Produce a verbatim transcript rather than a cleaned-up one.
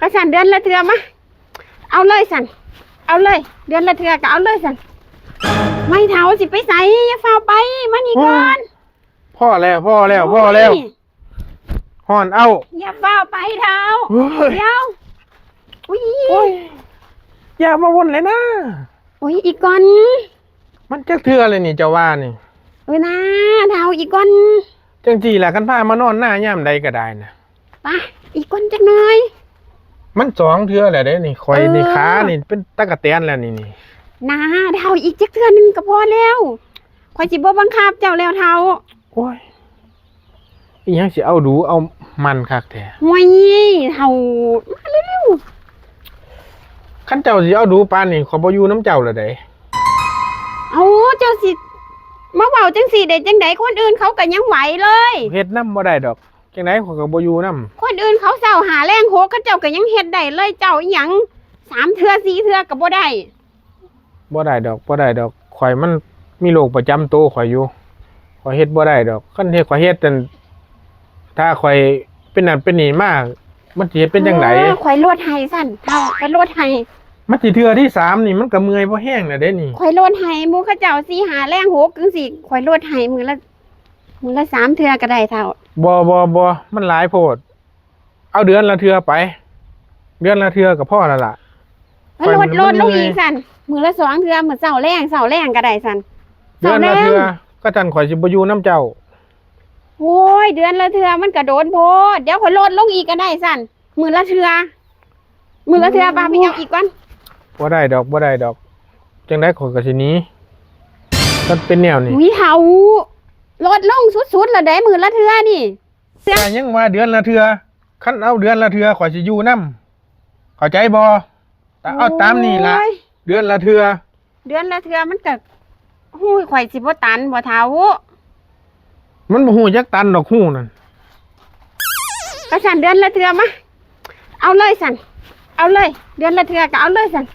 เอาสั่นเดือนละเทื่อมา เอาเลยสั่น เอาเลย เดือนละเทื่อก็เอาเลยสั่น ไม่เฒ่าสิไปไส อย่าฟ้าวไป มานี่ก่อน พอแล้ว พอแล้ว พอแล้ว ฮ้อน เอ้า อย่าฟ้าวไปเฒ่า เฮ้ย เดี๋ยว อุ้ย โอ้ย อย่ามาวนเลยนะ อุ้ย อีกก่อน มันจักเทื่อเลยนี่เจ้าว่านี่ เออนะเฒ่า อีกก่อน จังซี่ล่ะ คันพามานอนหน้ายามใดก็ได้นะ ไป อีกก่อนจักหน่อย มันสองเทื่อแล้วเด้นี่ ข่อยนี่ เออ ขานี่เป็นตั๊กแตนแล้วนี่นี่ นะเฒ่า อีกจักเทื่อหนึ่งก็พอแล้ว ข่อยสิบ่บังคับเจ้าแล้วเฒ่า โอ้ย อีหยังสิเอาดูเอามันคักแท้ ห่วย เฒ่า มาเร็วๆ คันเจ้าสิเอาดูปานนี้ ข้อยบ่อยู่นำเจ้าแล้วเด้ เอา เจ้าสิมาเว้าจังซี่ได้จังใด คนอื่นเขาก็ยังไหวเลย เฮ็ดนำบ่ได้ดอก จังใดข้อยก็บ่อยู่นำ คนอื่นเขาเช้าหาแลงหก เขาเจ้าก็ยังเฮ็ดได้เลย เจ้าอีหยัง สามเทื่อสี่เทื่อก็บ่ได้ บ่ได้ดอก บ่ได้ดอก ข้อยมันมีโรคประจำตัวข้อยอยู่ ข้อยเฮ็ดบ่ได้ดอก คันเฮ็ด ข้อยเฮ็ดนั่น ถ้าข้อยเป็นนั่นเป็นนี่มา มันสิเฮ็ดเป็นจังใด เออ ข่อยลดให้สั่นเฒ่า ข่อยลดให้ มันสิเทื่อที่สามนี่ มันก็เมื่อยพอแฮงแล้วเด้นี่ ข่อยลดให้ หมู่เขาเจ้าสี่ห้าแลงหกจังซี่ ข่อยลดให้มื้อละ มื้อละสามเทื่อก็ได้เฒ่า บ่ บ่ บ่ มันหลายโพด เอาเดือนละเทื่อไป เดือนละเทื่อก็พอแล้วล่ะ เอ้ย ข่อย ลด มัน ลดลง เมื่อย อีกสั่น มื้อละสองเทื่อ มื้อเช้าแลง เช้าแลงก็ได้สั่น เดือนละเทื่อ เช้าแลง ก็จั่นข่อยสิบ่อยู่นำเจ้า โอ้ย เดือนละเทื่อมันก็โดนโพด เดี๋ยวข่อยลดลงอีกก็ได้สั่น มื้อละเทื่อ มื้อละเทื่อ ปาไปเอาอีกก่อน บ่ได้ดอก บ่ได้ดอก จังใดข้อยก็สิหนี มันเป็นแนวนี้ อุ้ยเฒ่า ลดลงสุดๆแล้วเด้ มื้อละเทื่อนี่ เทื่อ แต่ยังว่าเดือนละเทื่อ คันเอาเดือนละเทื่อข้อยสิอยู่นำ เข้าใจบ่ แต่เอาตามนี่ล่ะ โอ้ย เดือนละเทื่อ เดือนละเทื่อมันก็ ฮู้ ข่อยสิบ่ตันบ่เฒ่า มันบ่ฮู้จักตันดอกฮู้นั่น ก็สั่นเดือนละเทื่อมา เอาเลยสั่น เอาเลย เดือนละเทื่อก็เอาเลยสั่น